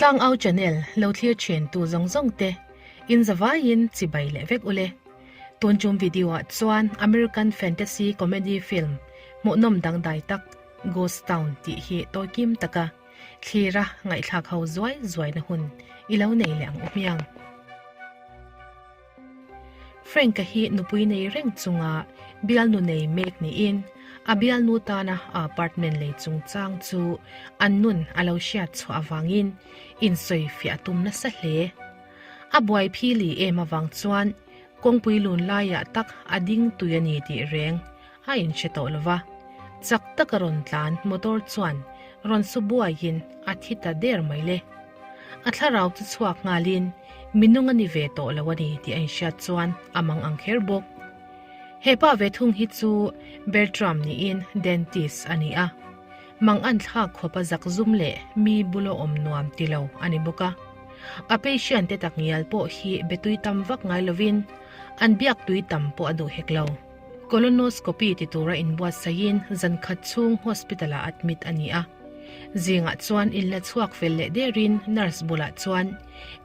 Tlangau channel lo thlir thin tu zawng zawng te in zavaiin chibai leh vek ule. Tun tum video ah chuan American fantasy comedy film hmuhnawm dangdai tak Ghost Town tih hi tawikim taka thlira ngaihthlak ho zuai zuaina hun i lo nei leh ang u hmiang. Frank-a hi nupui nei reng chunga bialnu nei mek niin a bialnu tana a apartment lei chungchang chu an nun a lo hriat chhuah avangin insawi fiah a tum nasa hle. A buai phili em avang chuan kawngpui lun laiah tak a ding tui a ni tih reng a inhre tawh lo va, chak taka rawn tlan motor chuan rawn su buaiin a thi ta der mai le. A thlarau chu chhuak nghalin minung a ni ve tawh lo a ni tih a inhriat chuan a mang ang kher bawk. He pa ve thung hi chu Bertram niin dentist a ni a, mang an thlak khawp a zak zum leh mi bula awm nuam ti lo a ni bawk a. A patient te takngial pawh hi be tui tam vak ngai lovin an biak tui tam pawh a duh hek lo. Colonoscopy ti tura inbuatsaihin zan khat chhung hospital-ah admit a ni a. Zingah chuan in la chhuak fel leh derin nurse bulah chuan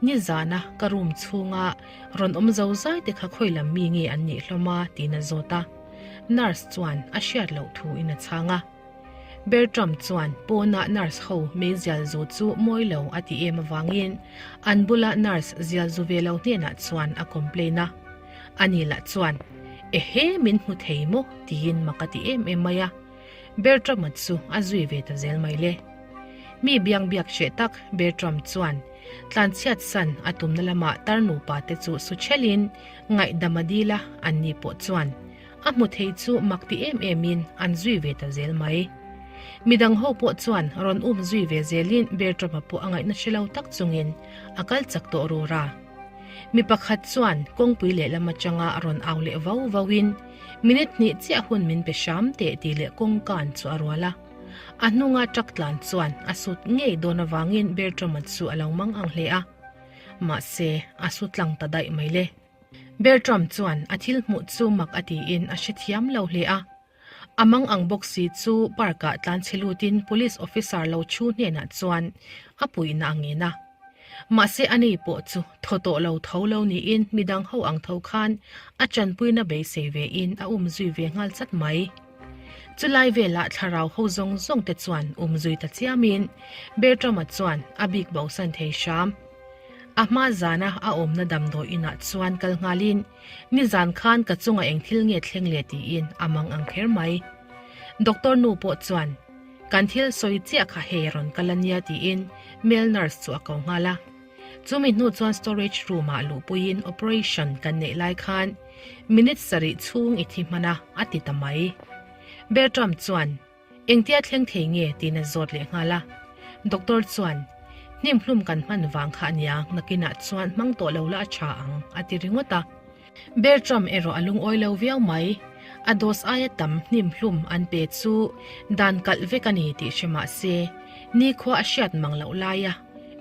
nizana ka room chhunga rawn awm zo zai te kha khawi lam mi nge an nih hlawm a tiin a zawt a. Nurse chuan a hriat loh thu in a chhang a. Bertram chuan pawnah nurse ho meizial zu chu mawi lo a ti em avangin an bula nurse zial zu ve lo hnenah chuan a complain a. Ani lah chuan, Ehe min hmu thei maw? tiin mak a ti em em mai a. Bertram-a chu a zui ve ta zel mai le. Mi biang biak hreh tak Bertram chuan tlanchhiat san a tumna lamah tar nupa te chu su thelin ngaihdam a dil a, anni pawh chuan a hmu thei chu mak ti em emin an zui ve ta zel mai. Midang ho pawh chuan rawn um zui ve zelin Bertram-a pawh a ngaihna hre lo tak chungin a kal chak tawh rur a. Mi pakhat chuan kawngpui lehlam atanga rawn au leh vau vauin Minute hnih chiah hun min pe hram teh tih leh kawngkan chu a rual a. A hnunga truck tlan chuan a sut ngei dawn avangin Bertram-a chu a lo mang ang hle a. Mahse, a su tlang ta daih mai le. Bertram chuan a thil hmuh chu mak a tiin a hrethiam lo hle a. A mang ang bawk si chu park-ah tlan chhe lutin police officer lo chhu hnenah chuan a puihna a ngen a. Mahse ani pawh chu thaw tawh lo tho lo niin midang ho ang tho khan a chanpuina beisei ve in a um zui ve nghal chat mai. Chulai velah thlarau ho zawng zawng te chuan um zui ta chiam in Bertram-a chuan a bik bosan thei hram. A hma zana a awmna damdawi inah chuan kal nghal in nizan khan ka chunga eng thil nge thleng le tiin a mang ang kher mai. Doctor nu pawh chuan Kan thil sawi chiah kha hei rawn kal a nia tiin male nurse chu a ko nghal a. Chumi hnu chuan storage room ah luhpuiin operation kan neih lai khan minute sarih chhung i thi hman a, a ti ta mai. Bertram chuan engtia thleng thei nge tiin a zawt leh nghal a. Doctor chuan hnimhlum kan hman vang kha a nia nakinah chuan hmang tawh lo la a tha ang a ti ringawt a. Bertram erawh a lungawi lo viau mai. A dose aia tam hnim hlum an pe chu dan kalh vek a ni tih hre mah se, nikhua a hriat mang loh laia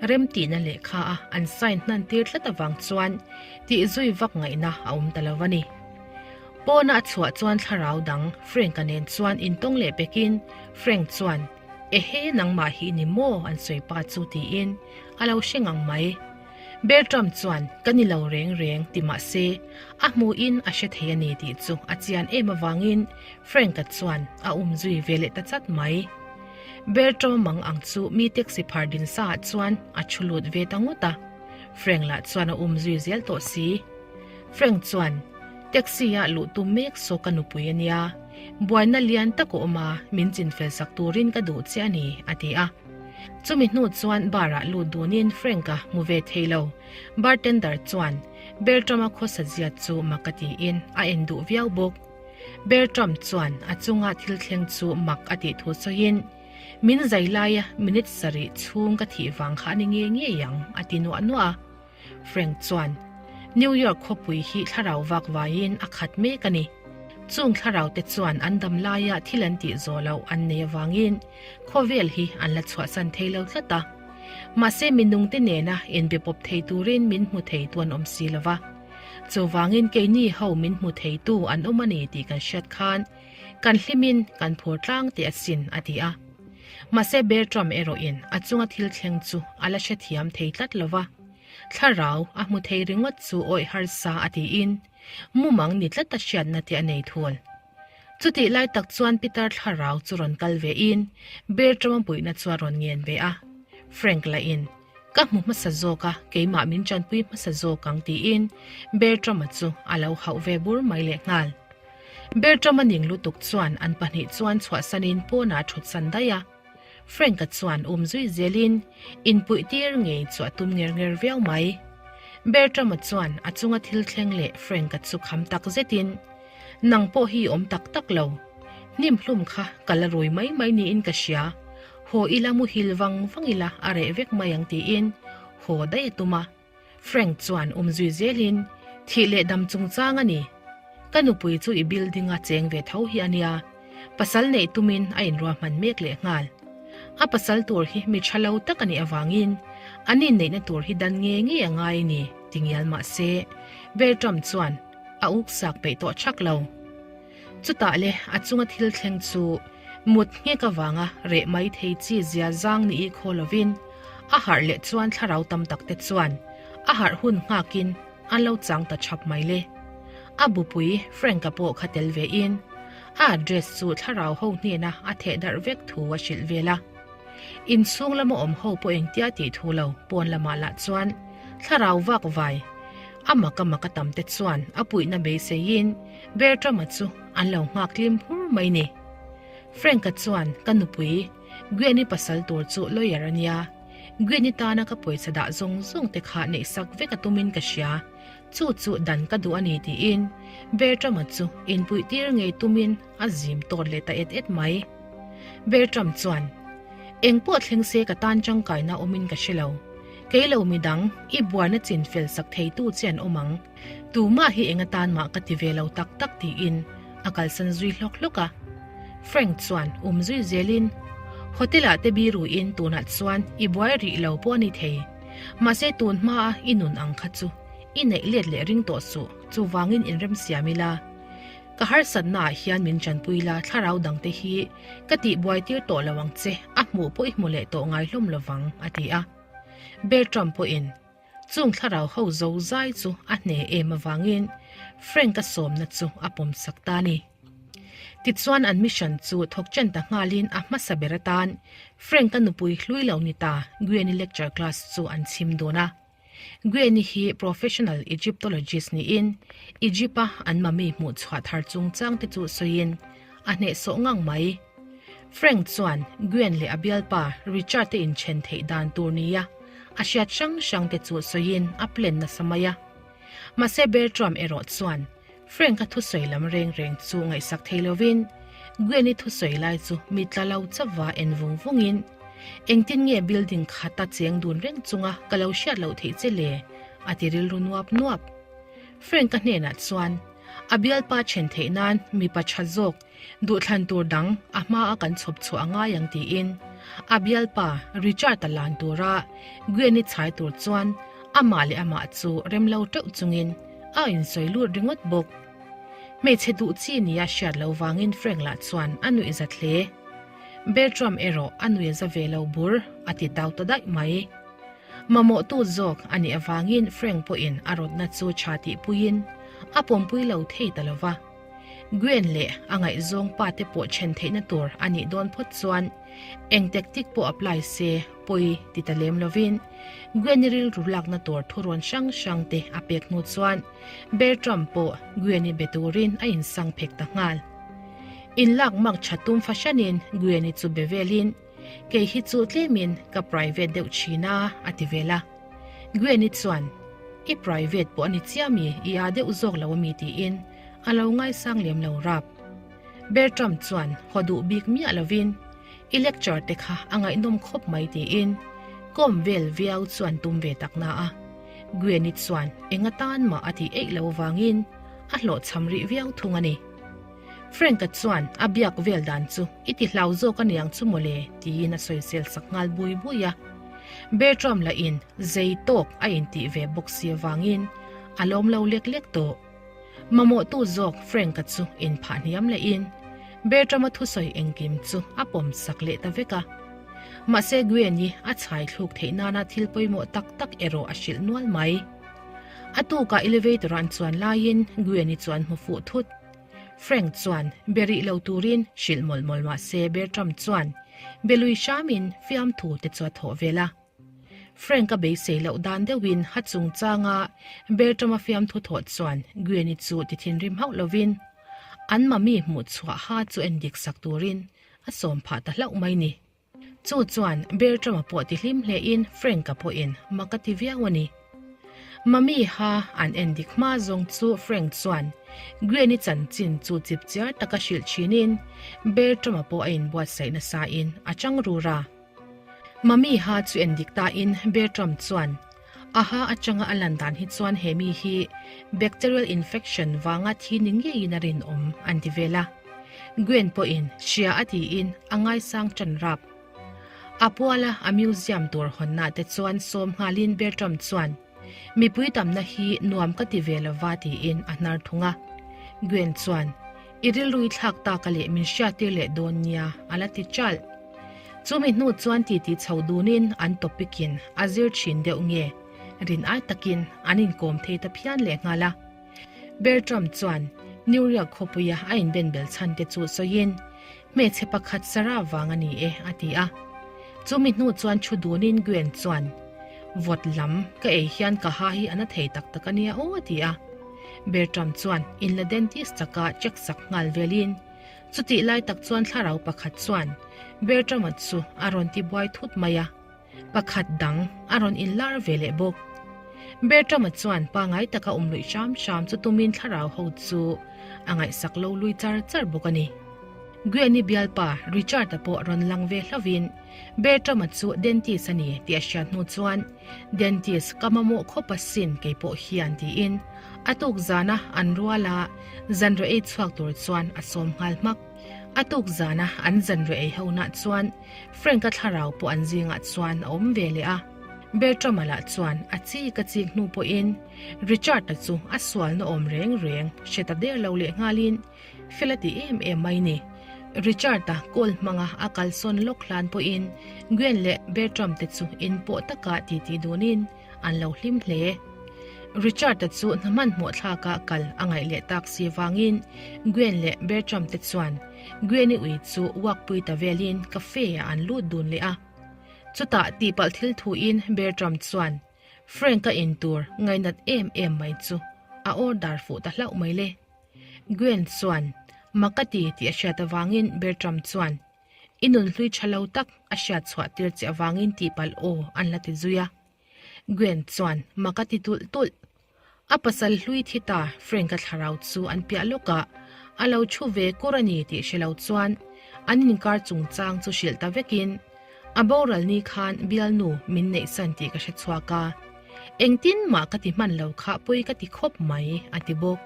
remtihna lehkha a an sign hnan tir tlat avang chuan tih zui vak ngaihna a awm ta lo a ni. Pawna a chhuah chuan thlarau dang Frank-a nen chuan intawng leh pekin Frank chuan, Ehe nangmah hi i ni maw? an sawi pa chu tiin a lo hre ngang mai. Bertram chuan ka ni lo reng reng ti mah se, a hmuhin a hre thei a ni tih chu a chian em avangin Frank-a chuan a um zui ve leh ta chat mai. Bertram mang ang chu mi taxi phar din sa ah chuan a thu lut ve ta ngawt a, Frank lah chuan a um zui zel tawh si. Frank chuan, Taxi-ah luh tum mek saw ka nupui a nia, buaina lian tak a awm a, min chinfel sak turin ka duh che a ni, a ti a. Chumi hnu chuan bar-ah lut dunin Frank-a hmu ve thei lo. Bartender chuan Bertram-a khawsa ziat chu mak a tiin a en duh viau bawk. Bertram chuan a chunga thil thleng chu mak a tih thu sawiin, Min zai laia minute sarih chhung ka thih vang kha a ni ngei ngei ang, a ti nuah nuah a. Frank chuan, New York khawpui hi thlarau vak vaiin a khat mek a ni. Chung thlarau te chuan an dam laia thil an tih zawh loh an nei avangin khawvel hi an la chhuahsan thei lo tlat a. Mahse minungte nena inbe pawp thei turin min hmu thei tu an awm si lo va. Chuvangin keini ho min hmu theitu an awm a ni tih kan hriat khan kan hlimin kan phur tlang teh asin, a ti a. Mahse Bertram erawhin a chunga thil thleng chu a la hrethiam thei tlat lo va, thlarau a hmu thei ringawt chu awih harsa a tiin mumang ni tlata hriatna te a nei thul. Chutih lai tak chuan Peter thlarau chu rawn kal ve in Bertram-a puihna chu a rawn ngen ve a, Frank lahin, Ka hmu hmasa zawk a, keimah min tanpui hmasa zawk ang tiin Bertram-a chu a lo hauh ve bur mai lehnghal. Bertram-a ning lutuk chuan an pahnih chuan chhuahsanin pawnah a thutsan daih a. Frank-a chuan um zui zelin inpuih tir ngei chu a tum nger nger viau mai. Bertram-a chuan a chunga thil thleng leh Frank-a chu kham tak zetin, Nang pawh hi i awm tak tak lo. Hnim hlum kha ka la rui mai mai niin ka hria. Haw ila muhil vang vang ila a reh vek mai ang tiin haw daih a tum a. Frank chuan um zui zelin, Thih leh dam chungchang a ni. Ka nupui chu i building a cheng ve tho hi a nia. Pasal neih tumin a inruahman mek leh nghal. A pasal tur hi mi tha lo tak a nih avangin an inneihna tur hi dan nge ngei a ngai a ni ti ngial mah se, Bertram chuan a uksak peih tawh thak lo. Chutah le a chunga thil thleng chu mut nghek avanga reh mai thei chi zia zang ni i khaw lovin a harh leh chuan thlarau tam tak te chuan a harh hun nghakin an lo chang ta chhap mai le. A bupui Frank-a pawh kha tel ve in a address chu thlarau ho hnena a theh darh vek thu a hrilh vel a. Inchhung lama awm ho pawh engtia tih thu lo pawn lamah lah chuan thlarau vak vai a mak a mak a tam te chuan a puihna beiseiin Bertram-a chu an lo nghak tlim hmur mai ni. Frank-a chuan ka nupui Gwen-i pasal tur chu lawyer a nia, Gwen-i tana ka pawisa dah zawng zawng te kha neihsak vek a tumin ka hria, chu chu dan ka duh a ni tiin Bertram-a chu inpuih tir ngei tumin a zim tawt leh ta et et mai. Bertram chuan, Eng pawh thleng se ka tan tangkaina awmin ka hre lo. Kei lo midang, i buaina chin fel sak theitu che an awm ang. Tumah hi eng atan mah ka ti ve lo tak tak tiin a kalsan zui hlawk hlawk a. Frank chuan um zui zelin, Hotel-ah te biruin tunah chuan i buai rih lo pawh a ni thei. Mahse tun hmaa i nun ang kha chu i neih let leh ring tawh suh, chuvangin inremsiam ila. Ka harsatnaah hian min tanpui la, thlarau dangte hi ka tihbuai tir tawh lo ang che, a hmuh pawh i hmu leh tawh ngai hlawm lovang, a ti a. Bertram pawhin chung thlarau ho zo zai chu a hne em avangin Frank-a sawmna chu a pawmsak ta a ni. Tichuan an mission chu thawk chen ta nghalin a hmasa ber atan Frank-a nupui hlui lo ni ta Gwen-i lecture class chu an chhim dun a. Gwen-i hi professional Egyptologist niin Egypt-a an mummy hmuh chhuah thar chungchang te chu sawiin a hnehsawh ngang mai. Frank chuan Gwen leh a bialpa Richard te inthen theih dan tur nia a hriat hrang hrang te chu sawiin a plan nasa mai a. Mahse Bertram erawh chuan Frank-a thusawi lam reng reng chu ngaihsak thei lovin Gwen-i thusawi lai chu mi tla lo chauva en vung vungin, Engtin nge building khata cheng dun reng chunga ka lo hriat loh theih che le? a ti rilru nuap nuap. Frank-a hnenah chuan a bialpa then theih nan mipa tha zawk duhthlan tur dang a hmaa kan chhawp chhuah a ngai ang tiin a bialpa Richard-a lan tura Gwen-i chhai tur chuan amah leh amah chu rem lo teuh chungin a insawi lut ringawt bawk. Hmeichhe duh chi nia hriat loh vangin Frank lah chuan a nuih zat hle. Bertram erawh a nuih za ve lo bur a ti tau ta daih mai. Mamawhtu zawk a nih avangin Frank pawhin a rawtna chu tha tihpuiin a pawmpui lo thei ta lo va. Gwen leh a ngaihzawng pa te pawh then theihna tur a nih dawn phawt chuan eng tactic pawh apply se pawi ti ta lem lovin Gwen-i rilru lakna tur thurawn hrang hrang te a pek hnu chuan Bertram pawh Gwen-i be turin a insang phek ta nghal. Inlak mak tha tum fahranin Gwen-i chu be velin kei hi chu tlemin ka private deuh thin a a ti vel a. Gwen-i chuan, I private pawh a ni chiah mi, i â deuh zawk lo a mi tiin a lo ngaisang lem lo rap. Bertram chuan haw duh bik miah lovin, I lecture te kha a ngaihnawm khawp mai tiin kawm vel viau chuan tum ve tak na a. Gwen-i chuan eng atan mah a tih eih lo vangin a hlawhchham rih viau thung a ni. Frank-a chuan a biak vel dan chu i ti hlau zawk a niang chu mawle tiin a sawisel sak nghal bui bui a. Bertram lahin zei tawk a intih ve bawk si avangin a lawm lo lek lek tawh. Mamawhtu zawk Frank-a chu inphah hniam lehin Bertram-a thusawi engkim chu a pawm sak leh ta vek a. Mahse Gwen-i a chhai thluk theih nana thil pawimawh tak tak erawh a hrilh nual mai. A tukah elevator-a an chuan laiin Gwen-i chuan hmu fuh thut. Frank chuan be rih lo turin hrilh mawlh mawlh mah se Bertram chuan be lui hramin fiamthu te chu a thawh vel a. Frank a beisei loh dan deuhin ha chungchanga Bertram-a fiamthu thawh chuan Gwen-i chu ti thinrim hauh lovin an mami hmuh chhuah ha chu en dik sak turin a sawm phah ta hlauh mai ni. Chu chuan Bertram-a pawh ti hlim hlein Frank-a pawhin mak a ti viau a ni. Mami ha an en dik hma zawng chu Frank chuan Gwen-i chanchin chu chip chiar taka hrilh thinin Bertram-a pawh a inbuatsaih nasain a chang rur a. Mami ha chu en dik tain Bertram chuan a ha atanga a lan dan hi chuan he mi hi bacterial infection vanga thi ni ngeiin a rinawm an ti vel a. Gwen pawhin hria a tiin a ngaisang tan rap. A puala a museum tur hawnna te chuan sawm nghalin Bertram chuan mipui tamna hi nuam ka ti ve lova tiin a hnar thung a. Gwen chuan I rilru i thlak tak a leh min hriattir leh dawn nia a la ti chalh. Chumi hnu chuan titi chho dunin an topic in a zir thin deuh nge rin ai takin an inkawm thei ta phian leh nghal a. Bertram chuan New York khawpuia a inbenbel chhan te chu sawiin hmeichhe pakhat Sarah vang a ni e a ti a. Chumi hnu chuan thu dunin Gwen chuan Vawt lam ka ei hian ka ha hi a na thei tak tak a nia aw a ti a. Bertram chuan in la dentist chaka check sak nghal velin chutih lai tak chuan thlarau pakhat chuan Bertram-a chu a rawn ti buai thut mai a, pakhat dang a rawn inlar ve leh bawk. Bertram-a chuan pangai taka awm luih hram hram chu tumin thlarau ho chu a ngaihsak lo lui char char bawk a ni. Gwen-i bialpa Richard-a pawh rawn lang ve hlauhin Bertram-a chu dentist a ni tih a hriat hnu chuan Dentist ka mamawh khawp asin kei pawh hian tiin a tuk zana an ruala zanriah ei chhuak tur chuan a sawm nghal hmak. A tuk zana an zanriah ei ho nah chuan Frank-a thlarau pawh an zingah chuan a awm ve leh a. Bertram-a lah chuan a chik a chik hnu pawhin Richard-a chu a sualna awm reng reng hre ta der lo leh nghalin Fel a ti em em mai ni. Richard-a call hmanga a kalsawn lawk hlan pawhin Gwen leh Bertram te chu inpawh taka titi dunin an lo hlim hle. Richard-a chu hna hmanhmawh thlaka kal a ngaih leh tak si vangin Gwen leh Bertram te chuan Gwen-i ui chu walk pui ta velin cafe-ah an lut dun leh a. Chutah tihpalh thil thuin Bertram chuan Frank-a intur ngainat em em mai chu a order fuh ta hlauh mai le. Gwen chuan mak a ti tih a hriat avangin Bertram chuan i nun hlui tha lo tak a hriat chhuah tir che avangin tihpalh aw an la ti zui a. Gwen chuan mak a ti tulh tulh. A pasal hlui thi ta Frank-a thlarau chu an piah lawkah a lo thu ve kur a ni tih hre lo chuan an inkar chungchang chu hrilh ta vekin a boral ni khan bialnu min neihsan tih ka hre chhuak a. Engtin mah ka ti hman lo kha pawi ka ti khawp mai, a ti bawk.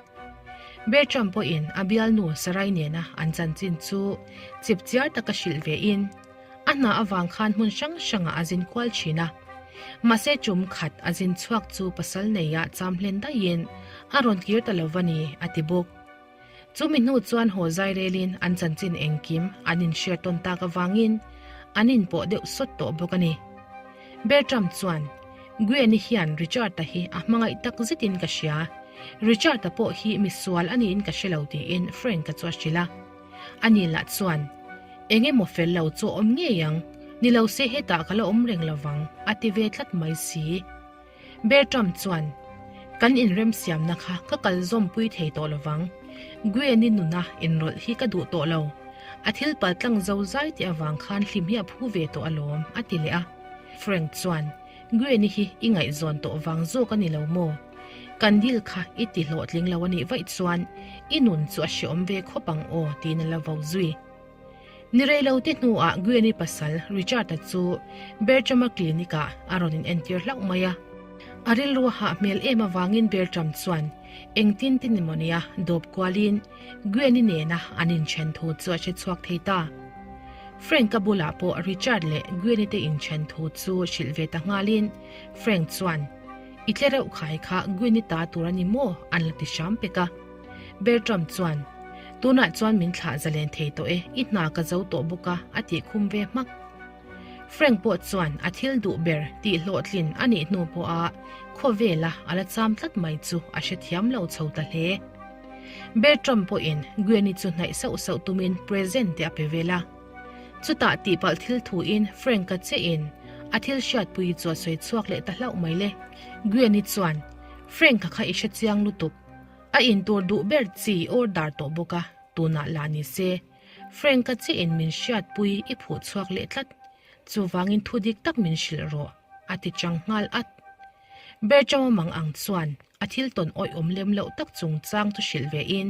Bertram pawhin a bialnu Sarai nena an chanchin chu chipchiar taka hrilh vein a hna avang khan hmun hrang hrangah a zin kual thin a. Mahse tum khat a zin chhuak chu pasal neia cham hlen daihin a rawn kir ta lo va ni, a ti bawk. Chumi hnu chuan haw zai relin an chanchin engkim an inhriat tawn tak avangin an inpawh deuh sawt tawh bawk a ni. Bertram chuan, Gwen-i hian Richard-a hi a hmangaih tak zetin ka hria. Richard-a pawh hi misual a niin ka hre lo tiin Frank-a chu a hrilh a. Ani lah chuan, Eng emaw fel lo chu a awm ngei ang, ni lo se hetah ka la awm reng lo vang, a ti ve tlat mai si. Bertram chuan, Kan inremsiamna kha ka kal zawmpui thei tawh lovang. Gwen-i nuna inrawlh hi ka duh tawh lo. A thil paltlang zo zai tih avang khan hlim hi a phu ve tawh alawm, a ti leh a. Frank chuan, Gwen-i hi i ngaihzawn tawh vang zawk a ni lo maw? Kan deal kha i ti hlawhtling lo a nih vaih chuan i nun chu a hreawm ve khawp ang aw, tiin a la vo zui. Ni rei lo te hnuah Gwen-i pasal Richard-a chu Bertram-a clinic-ah a rawn inentir hlauh mai a. A rilru a hah hmel em avangin Bertram chuan engtin tin emaw nia dawp kualin Gwen-i nena an inthen thu chu a hre chhuak thei ta. Frank-a bulah pawh Richard leh Gwen-i te inthen thu chu hrilh ve ta nghalin Frank chuan, I tle reuh khai kha Gwen-i ta tur a ni maw? an la ti hram pek a. Bertram chuan, Tunah chuan min thlah zalen thei tawh e, i hna ka zo tawh bawk a, a tih khum ve hmak. Frank pawh chuan a thil duh ber tih hlawhtlin a nih hnu pawha khawvela a la cham tlat mai chu a hrethiam lo chho ta hle. Bertram pawhin Gwen-i chu hnaih sauh sauh tumin present te a pe vel a. Chutah tihpalh thil thuin Frank-a chein a thil hriatpui chu a sawi chhuak leh ta hlauh mai le. Gwen-i chuan, Frank-a kha i hrechiang lutuk. A intur duh ber chi i order tawh bawk a, tunah lah ni se. Frank-a chiahin min hriatpui i phuh chhuak leh tlat, chuvangin thu dik tak min hrilh rawh, a ti chang nghal at. Bertram-a mang ang chuan a thil tawn awih awm lem loh tak chungchang chu hrilh vein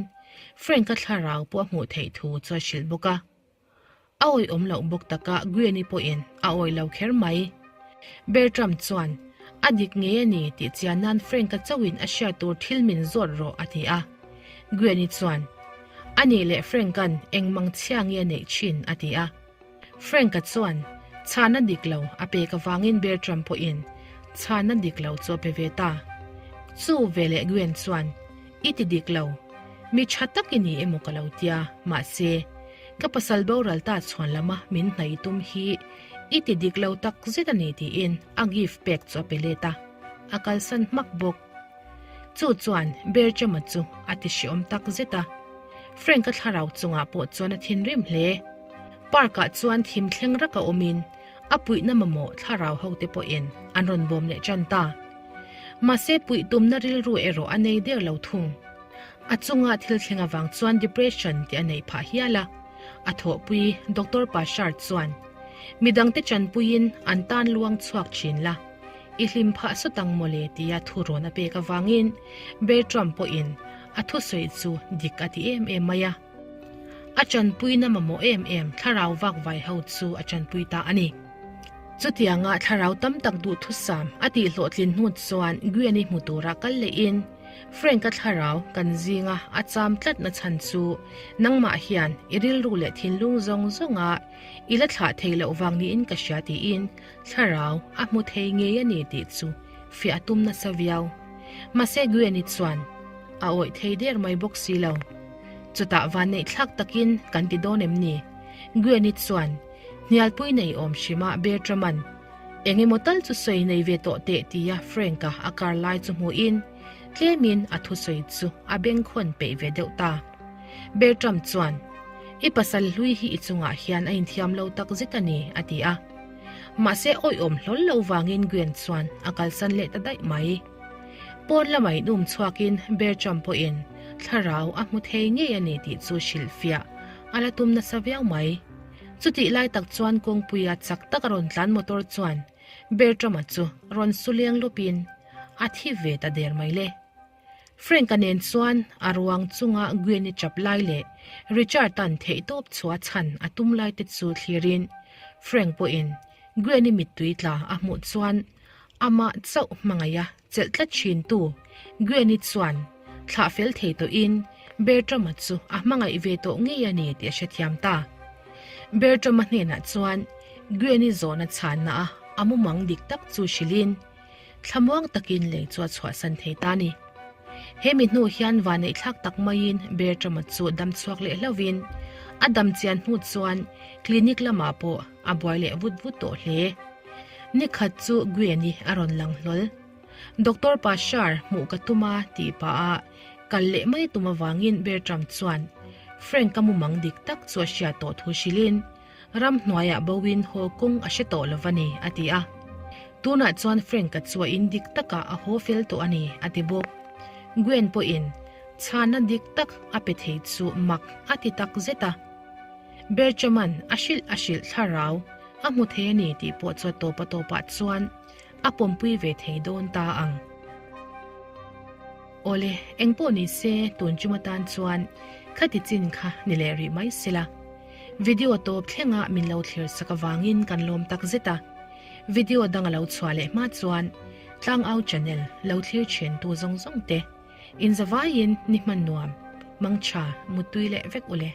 Frank-a thlarau pawh a hmuh theih thu chu a hrilh bawk a. A awih awm loh bawk takah Gwen-i pawhin a awih lo kher mai. Bertram chuan, A dik ngei a ni tih chian nan Frank-a chauhin a hriat tur thil min zawt rawh a ti a. Gwen-i chuan, A nih leh Frank-a'n eng mang chhia nge a neih thin a ti a. Frank-a chuan, Chhana dik lo a pek avangin Bertram pawhin chhana dik lo chu a pe ve ta. Chu veleh Gwen chuan, I ti dik lo. Mi tha tak i ni emaw ka lo tia, mahse, ka pasal boral ta chhuan lama min hnaih tum hi i ti dik lo tak zet a ni tiin a gift pek chu a pe let a, a kalsan hmak bawk. Chu chuan Berchama chu a ti hreawm tak zet a, Frank-a thlarau chungah pawh chuan a thinrim hle. Park-ah chuan thim thleng raka awmin a puihna mamawh thlarau hote pawhin an rawn bawm leh tan ta. Mahse puih tumna rilru erawh a nei der lo thung. A chunga thil thleng avang chuan depression tih a neih phah hial a. A thawhpui Doctor Pashar chuan, Midangte tanpuiin an tan luang chhuak thin la, i hlim phah sawt ang mawle tia thurawn a pek avangin Bertram pawhin a thusawi chu dik a ti em em mai a. A tanpuina mamawh em em thlarau vakvai ho chu a tanpui ta a ni. Chutianga thlarau tam tak duhthusam a tihhlawhtlin hnu chuan Gwen-i hmu tura kal lehin Frank-a thlarau kan zinga a cham tlatna chhan chu nangmah hian i rilru leh thinlung zawng zawnga i la thlah thei loh vang niin ka hria tiin thlarau a hmu thei ngei a ni tih chu fiah a tum nasa viau. Mahse Gwen-i chuan a awih thei der mai bawk si lo. Chutah vanneih thlak takin kan ti dawn em ni? Gwen-i chuan Hnialpui nei awm hrima Bertram-a'n eng emaw tal chu sawi nei ve tawh teh tia Frank-a a kar lai chu hmuhin tlemin a thusawi chu a bengkhawn peih ve deuh ta. Bertram chuan, I pasal hlui hi i chungah hian a inthiam lo tak zet a ni, a ti a. Mahse awihawm hlawl lo vangin Gwen chuan a kalsan leh ta daih mai. Pawn lamah in um chhuakin Bertram pawhin thlarau a hmu thei ngei a ni tih chu hrilhfiah a la tum nasa viau mai. Chutih lai tak chuan kawngpuia chak tak a rawn tlan motor chuan Bertram-a chu rawn su leng lawpin a thi ve ta der mai le. Frank-a nen chuan a ruang chunga Gwen-i chap lai leh Richard-a'n theihtawp chhuah chhan a tum lai te chu thlirin Frank pawhin Gwen-i mittui tla a hmuh chuan amah chauh hmangaih a chelh tlat thintu Gwen-i chuan thlah fel thei tawhin Bertram-a chu a hmangaih ve tawh ngei a ni tih a hrethiam ta. Bertram-a hnenah chuan Gwen-i zawhna chhanna a a mumang dik tak chu hrilhin thlamuang takin lei chu a chhuahsan thei ta a ni. He mi hnu hian vaneihthlak tak maiin Bertram-a chu dam chhuak leh hlauhin a dam chian hnu chuan clinic lamah pawh a buai leh vut vut tawh hle. Nikhat chu Gwen-i a rawn lang hlawl. Doctor Pashar hmuh ka tum a tih pah a kal leh mai tum avangin Bertram chuan Frank-a mumang dik tak chu a hriat tawh thu hrilhin ramhnuaiah boin haw kawng a hre tawh lo va ni a ti a. Tunah chuan Frank-a chu a in dik takah a haw fel tawh a ni a ti bawk. Gwen pawhin chhana dik tak a pe thei chu mak a ti tak zet a. Bertram-a'n a hrilh a hrilh thlarau a hmu thei a ni tih pawh chu a tawp a tawpah chuan a pawmpui ve thei dawn ta ang. Awle, eng pawh ni se tun chum atan chuan khati chin kha ni leh rih mai sela. Video tawp thlenga min lo thlir sak avangin kan lawm tak zet a. Video dang a lo chhuah leh hma chuan Tlangau channel lo thlir thin tu zawng zawng te inzavaiin ni hman nuam, mangtha, muttui leh vek ule.